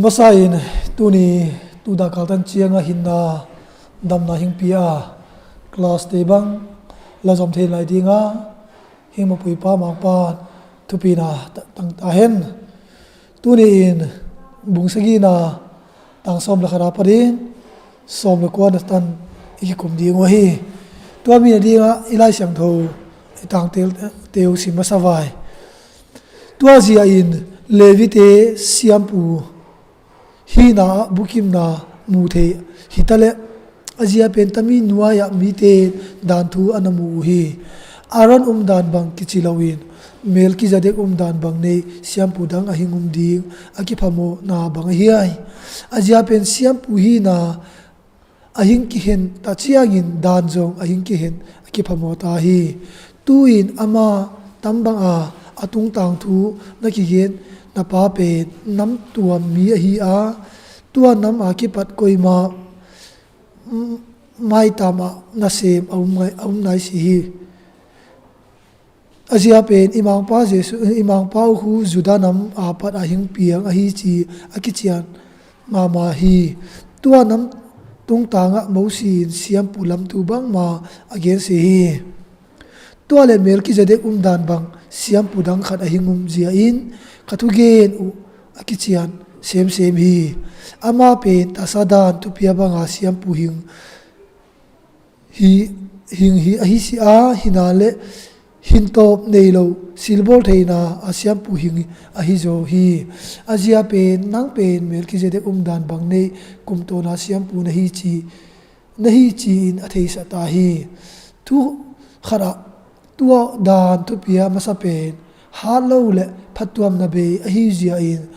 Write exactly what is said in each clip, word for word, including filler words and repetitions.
Masa in tuni tuda kaltan cianga hinna damna hingpia class te bang la zom thei lai dinga hing mapui pa mangpan thupina tangta hen. Tuni in bung sagina tang sawm le khata patin sawm le kuana tan i kikum ding uh ahi. Tua mi na dinga i Lai Siangtho i tangtel teu sim masa vai. Tua zia in Levite siampu hina ah bukimna mu thei hitaleh a zia pen tami nuai-ah mite dan thu a na mu uh hi. Aaron umdan bang kici loin Melkizedek umdan bang nei siampu dang a hing um ding a kiphamawhna bang ahi ai. A zia pen siampu hina a hing kihen ta ciangin dan zong a hing kihen a kiphamawh ta hi. Tu-in ama tambanga a tungtang thu na kigen na pa pen nam tuam mi ahi a, tua nam a kipat koima maitam ah nasem a um ngai, a um nai si hi. A zia pen i mangpa Jesu, i mangpa uh hu Judah nam a pat a hing piang ahi ci a kician mahmah hi. Tua nam tungtangah Mosi in siampu lamtu bangma a gensia hi. Tua le Melkizedek umdan bang siampu dang khat a hing um zia in ka thugen uh a kician semsem hi. Ama pen tasa dan thupia banga siampu hing hi, hing hi ahi si a, hina le hintawp nei lo silbawl theina a siampu hing ahi zaw hi. A zia pen nang pen Melkizedek umdan bang nei kumtawna siampu na hi ci, na hi ci-in a theisah ta hi. Thu khatah tua dan thupia masa pen hat lo le phattuamna bei ahi zia in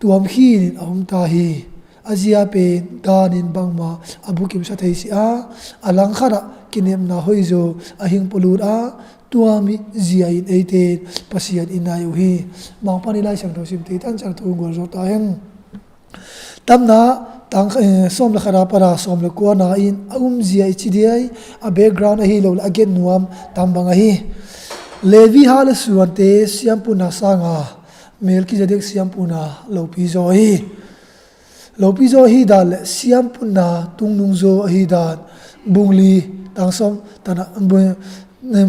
tuam khin in a um ta hi. A zia pen dan in bangma a bukimsa thei si a, a langkhatah kinepna hoizaw a hing pawlut a, tua mi zia in eite Pasian i nai uh hi. Mangpan i Lai Siangtho simte tan ciang thu gualzo ta hen. Tamna tang, eh, sawm le khata pada sawm le kuana in a um zia i ci diai, a background ahi lo le a gen nuam tam bang ahi. Levi ha le suante siampuna sanga Melkizedek siampuna lopi zaw hi. Lopi zaw hi dan le siampuna tungnung zaw ahi dan bungli tang sawm tana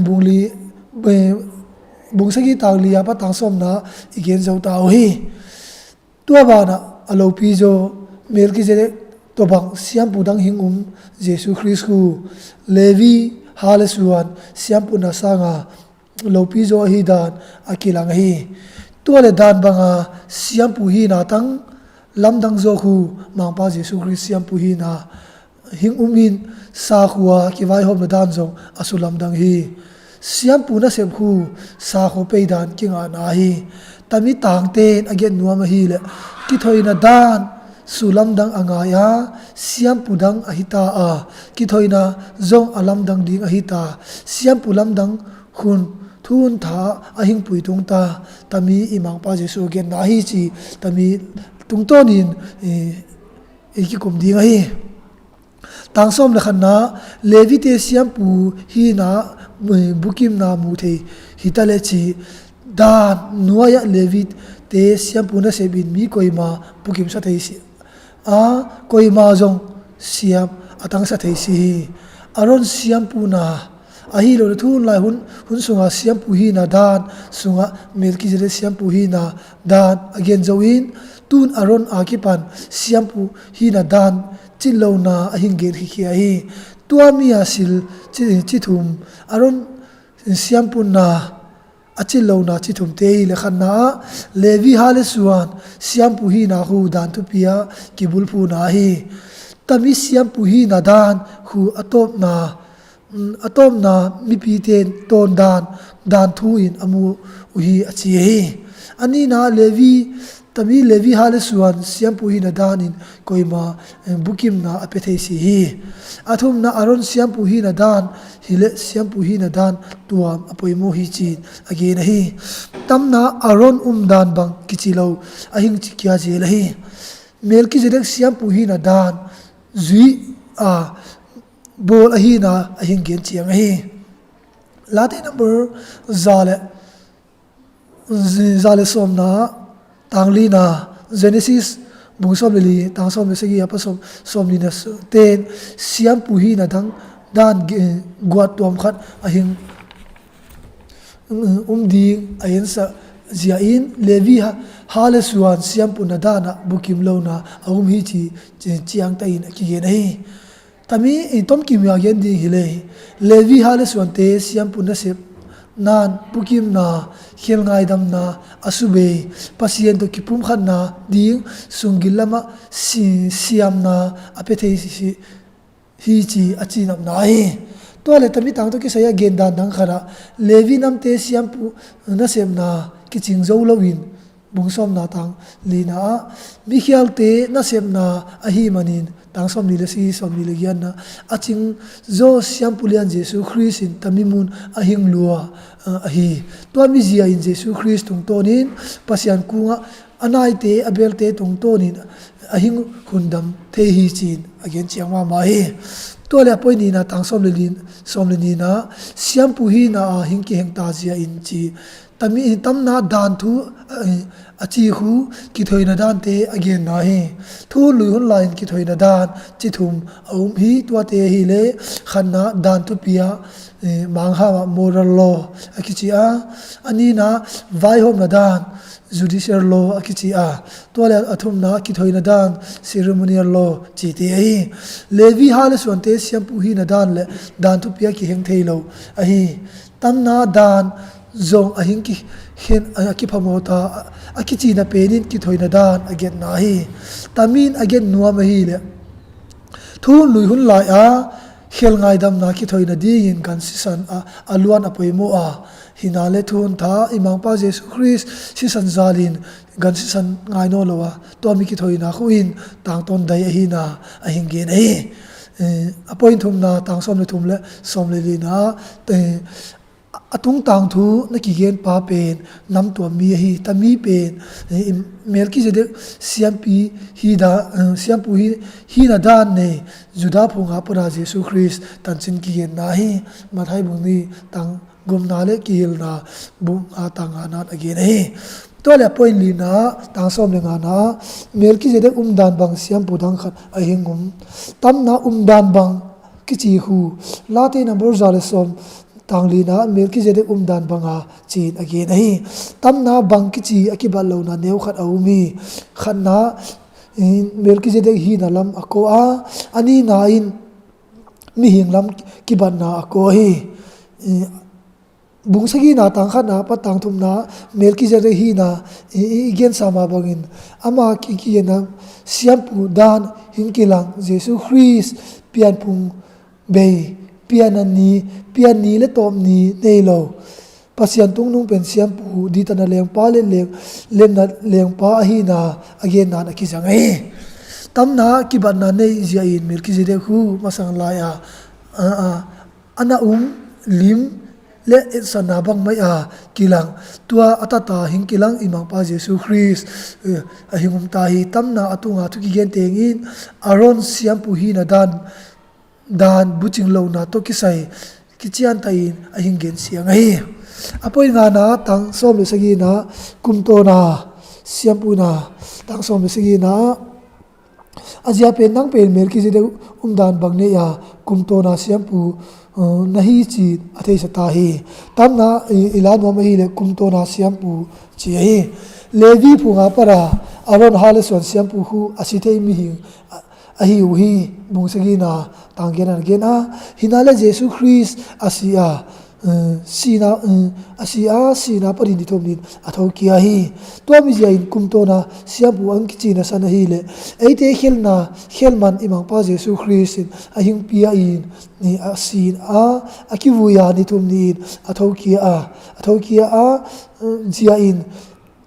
bungli bung sagi tang li a pa tang sawmna i gen zo ta uh hi. Tua banah a lopi zaw Melkizedek tua bang siampu dang hing um Jesu Khrist hu Levi ha le suan siampuna sanga lopi zaw ahi dan a kilang ahi. Tua le dan banga siampu hina tang lamdang zaw hu mangpa Jesu Khrist siampu hina hing um in sakhua kivaihawmna dan zong a sulamdang hi. Siampu nasep hu sakhua pei dan kingahna hi. Tami tangten a gen nuam ahi le kithoina dan sulamdang a ngai a siampu dang a hita a kithoina zong a lamdang ding a hita. Siampu lamdang hun thun tha a hingpui tungta tami i mangpa Jesu a genna ahi ci tami tungtawnin i kikum ding ahi. Tang sawm le khatna Levite siampu hina bukimna mu thei hita le ci dan nuai-ah Levite siampu nasep in mi koima bukimsa thei si a koima zong siam a tangsa thei si hi. Aaron siampuna ahi lo le thun lai hun, hun sunga siampu hina dan sunga Melkizedek siampu hina dan a gen zo in tun Aaron a kipan siampu hina dan citlohna a hing gen khikhia hi. Tua mi a sil ci, cithum Aaron siampuna a citlohna cithumte hi le khatna ah Levi ha le suan siampu hina hu dan thupia kibulphuna hi. Tami siampu hina dan hu a tawpna a tawpna mipite tawndan dan thu in a mu uh hi a ci hi. A nihna Levi tami Levi ha le suan siampu hina dan in koima bukimna a pia thei si hi. A thumna Aaron siampu hina dan hi le siampu hina dan tuam a poimaw hi ci-in a gen ahi. Tamna Aaron umdan bang kici lo a hing ci kia zel ahi. Melkizedek siampu hina dan zui a bawl ahina a hing gen ciang ahi. Late number za le za le sawmna tanglina Genesis Bung sawm le li, tang sawm le sagih a pa sawm, sawm li na su-, ten siampu hihna dang dan ge-, guat tuam khat a hing, um, um ding a ensah zia in Levi ha, ha le suan siampu na dan ah bukim lona a um hi ci, ci, ciangta in a kigen ahi. Tami, i tomkim a gen ding hi lei. Levi ha le suante siampu nasep nan bukimna, khel ngaidamna, a subei, Pasian tawh kipumkhatna ding, sunggil lamah si-, siamna a pia thei hi, hi ci a cinapna ahi. Tua le tami tang tawh kisai a gen dan dang khat ah Levi namte siampu nasepna kicing zo loin, bung sawmna tang lina ah, mikhialte nasepna ahi manin, tang sawm ni le si, sawm ni le giatna, a cing zo siampu lian Jesu Khrist in tami mun a hing lua, ah, ahi. Tua mizia in Jesu Khrist tungtawnin Pasian kungah a naite, a belte tungtawnin a hing hundam thei hi ci-in a gen ciang mahmah hi. Tua le a point nina, tang sawm le li, sawm le nina, siampu hihna a hing kiheng ta zia in ci. Tami, tamna dan thu, eh, a ci khu kithoina dante a genna hi. Thu hun lui hun lai-in kithoina dan ci thum a um hi, tuate hi le, khatna dan thupi a, eh, Mangham ah moral law a kici a, a nina vaihawmna dan, judicial law a kici a, tua le a thumna kithoina dan, ceremonial law cite ahi. Levi ha le suante siampu hihna dan le dan thupi a kiheng thei lo ahi. Tamna dan zong a hing kikhen, a kiphamawh ta, a kicina penin kithoina dan a genna hi. Tamin a gen nuam ahi le, thu hun lui hun lai a khel ngaidamna kithoina dingin gan sisan a, a luan a poimawh a, hina le thu hun tha i Mangpa Jesu Khrist sisan zalin gan sisan ngai nawn lo a, tua mi kithoina khu in tangtawn dai ahina a hing gen ahi. Eh, a point thumna, tang sawm le thum le sawm le lina, eh, a tungtang thu na kigen pa pen namtuam mi ahi. Tami pen, eh, Melkizedek siampi hi da, eh, siampu hi, hihna dan nei, Judah phunga pana Jesu Khrist tancin kigenna hi. Matthai bung ni, tang gukna le kihilna bung nga, tang ngana a gen ahi. Tua le a point lina, tang sawm le ngana, Melkizedek umdan bang siampu dang khat a hing um. Tamna umdan bang kici khu, Late number za le sawm, tang lina, Melkizedek umdan banga ci-in a gen ahi. Tamna bang kici a kibat lona neu khat a um hi. Khatna, eh, Melkizedek hihna lam a ko a, a nina in mihing lam kibatna a ko hi. Eh, bung sagihna, tang khatna pat tang thumna, Melkizedek hihna i, i, i gensa mah bangin, ama ki, kigenna siampu dan hing kilang, Jesu Khrist pianphung bei, pianna ni, pian ni le tawp ni nei lo, Pasian tungnung pen siampu, dihtana lengpa le leng, lemna lengpa ahina a genna in a kizang ahi. Tamna kibatna nei zia in Melkizedek khu masang lai a, a, a, a na um lim le etsakna bang mai a kilang, tua a tata hing kilang i Mangpa Jesu Khrist, eh, a hing um ta hi. Tamna a tunga thu kigen tengin Aaron siampu hihna dan, dan bucing lona tawh kisai kician ta in a hing gen siang ahi. A point ngana, tang sawm le sagihna, kumtawna siampu na, tang sawm le sagihna, a zia pen nang pen Melkizedek umdan bang nei a, kumtawna siampu, uh, na hi ci a theisa ta hi. Tamna i, i la nuam ahi le kumtawna siampu ci ahi. Levi phunga pana Aaron ha le suan siampu khu a si thei mihing a, ahi uh hi, bung sagihna tang giatna a gen a. Hina le Jesu Khrist a si a, eh, sihna, eh, a si a, sihna panin ni thum nin a thokia hi. Tua mizia in kumtawna siampu ang kicina san ahi le, eite khelna, khelman i Mangpa Jesu Khrist in a hing pia in, ni a sin a, a kivui a ni thum ni in a thokia a, a thokia a, eh, zia in,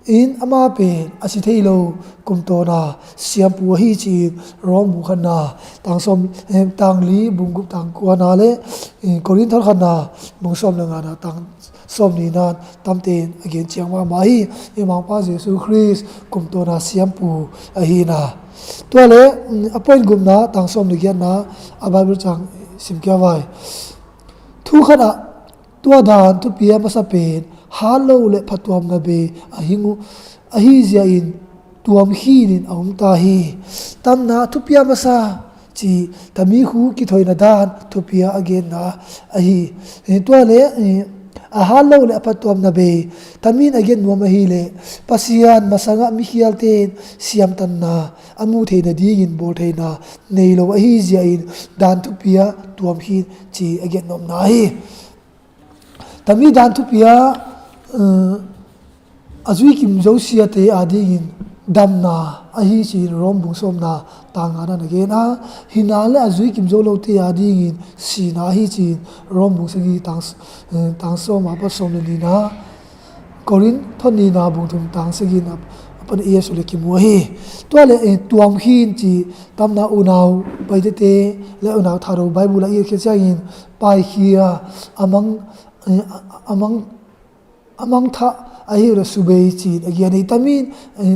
in ama pen a si thei lo kumtawna siampu ahi ci-in Rom bung khatna, tang sawm, eh, tang li, bung guk tang kuana le, eh, Korinth khatna, bung sawm le ngana, tang sawm nina, tamten a gen ciang mahmah hi. I Mangpa Jesu Khrist kumtawna siampu ahina. Tua le, mm, a point gukna, tang sawm le giatna, a Bible cang sim kia vai. Thu khat ah, tua dan thupi a masa pen hat lo le phatuamna bei a hing uh, ahi zia in tuam khin in a om ta hi. Tamna thupia masa ci tami khu kithoina dan thupia a genna ahi. Tua le a hat lo le a phattuamna bei tamin a gen nuam ahileh Pasian masangah mikhialte in siamtanna a muh theihna dingin bawltheihna nei lo ahi ziain dan thupia tuam khin ci a gen nuamna ahi. Tami dan thupia a zui kim zosiate adingin damna ahi ci-in Rom bung sawmna tang ngana na gen a, hina le a zui kim zo lote adingin sina ahi ci-in Rom bung sagi tang sawm a pat sawm le nina, Korin thon nina bung thum tang sagina a pan Yesu le kimu ahi. Tua le tuam khin ci tamna unau baitete le unau thado Bible a i khia ciangin paikhia a mang a mang a mangthah ahi le subei ci-in a gen hi. Tami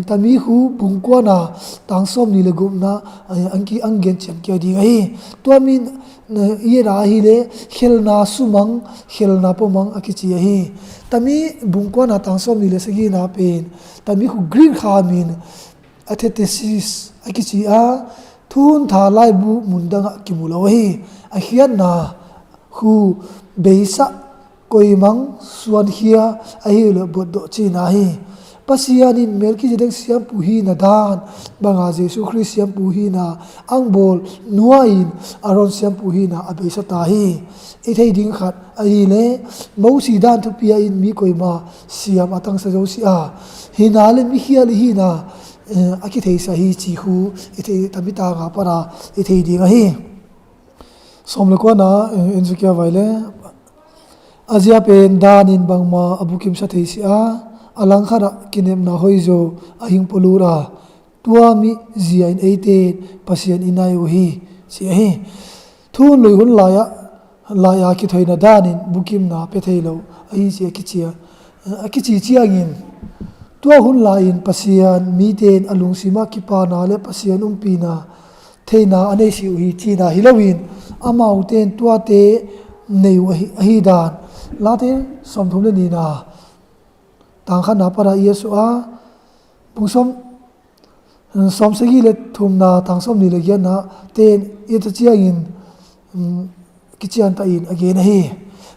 tami khu bung kuana tang sawm ni le gupna ang gen ciang kia ding ahi. Tua min i et a ahile khelna sumang khelna pawmang a kici ahi. Tami bung kuana tang sawm ni le sagina pen tami khu Greek kha min athetesis a kici a, thuntha laibu mundangah kimu lo ahi. A khiatna khu beisah koimang suankhia ahi le buatdawh cina hi. Pasian in Melkizedek siampu hina dan banga Jesu Khrist siampu hina ang bawl nuai-in Aron siampu hina a beisa ta hi. I thei ding khat ahile Mosi dan thupia in mi koima siam a tangsa zo si a, hina le mikhial i hina a kitheisa hi ci khu i thei tamita nga pana i thei ding ahi. Sawm le kuana en zukia vai le a zia pen danin bangma a bukimsa thei si a, a langkhatah kinepna hoizo a hing pawlut a, tua mi zia in eite Pasian i nai uh hi ci ahi. Thun lui hun lai-ah lai-a kithoina danin bukimna pia thei lo ahi ci a kicia a kici ciangin tua hun lai-in Pasian mite in a lungsimah kipana le Pasian umpina theina a nei si uh hi cina hi loin amaute in tuate nei uh ahi dan Late sawmthum le nina tang khatna pana i a suah a bung sawm sawm sagi le thumna tang sawm ni le giatna ten i ta ciangin kician ta in a gen ahi.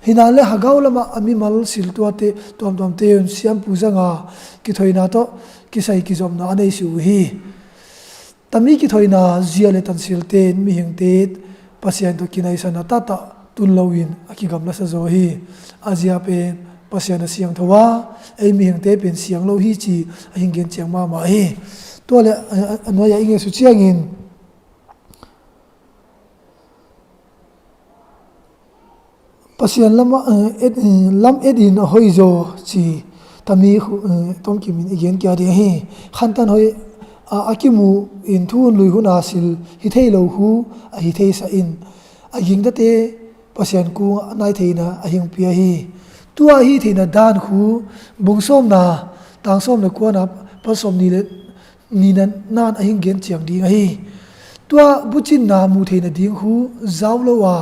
Hina le Hagau lamah a mimal siltuate tuamtuamte un siampu zanga kithoina tawh kisai kizopna a nei si uh hi. Tami kithoina zia le tansilte in mihingte Pasian tawh kinaisana tahtah tun loin a kigamlasa zaw hi. A zia pen Pasian a siangtho a ei mihingte pen siang lo hi ci a hing gen ciang mahmah hi. Tua le a nuai-ah i ngesu ciangin Pasian lam et lam et in a hoizaw ci tami tomkimin i gen kia ding ahi. Khantan hoi a kimu in thu hun lui hun a sil hi thei lo hu a hi theisa in a gingtate Pasian kung a nai theina a hingpia hi. Tua hi theina dan khu bung sawmna tang sawm le kuana pan sawm ni le nina nan a hing gen ciang ding ahi. Tua bucinna mu theina ding khu zau lo a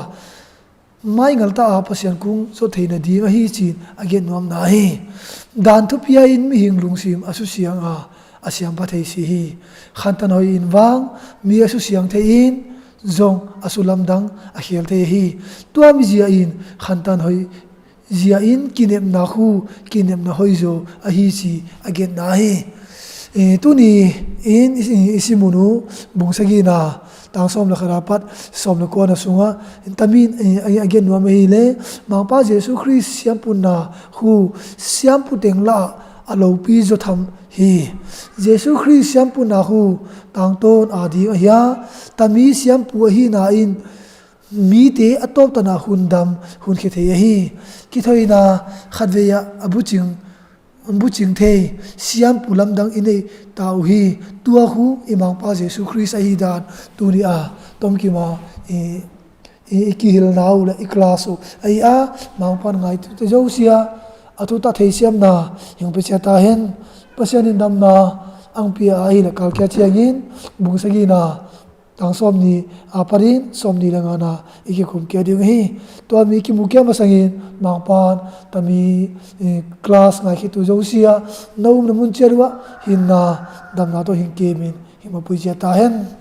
mai ngalta a Pasian kung zawt theina ding ahi cin a gen nuamna ahi. Dan thupia in mihing lungsim a susiang a a siampa thei si hi. Khantan hoi in vang mi a susiang thei in zong a sulamdang a khel thei hi. Tua mi zia in khantan hoi zia in kinepna khu kinepna hoizaw ahi ci a genna hi. Tuni in i simun uh bung sagina tang sawm le khat a pat sawm le kuana sungah tamin a gen nuam ahile Mangpa Jesu Khrist siampunna khu siampu teng lah a lopi zaw tham hi. Jesu Khrist siampunna khu tangtawn a ding ahi a tami siampu ahina in mite a tawptana hun dam hun khia thei ahi. Kithoina khatvei ah a bucing bucing thei siampu lamdang i nei ta uh hi. Tua khu i Mangpa Jesu Khrist ahi dan tuni a tomkima i kihilna uh le i class uh ahi a Mangpan ngaitute zosia a thuta theisiamna hingpia cia ta hen. Pasian in damna angpia ahi le kalkia ciangin bung sagina Tang sawmnih a parin sawmnih le ngana i kikum kia ding hi. Tua mi kimu kia masangin Mangpan tami, eh, class ngai khit tu zosia na umna mun ciat uh ah hinna damna tawh hing kemin hing mapui cia ta hen.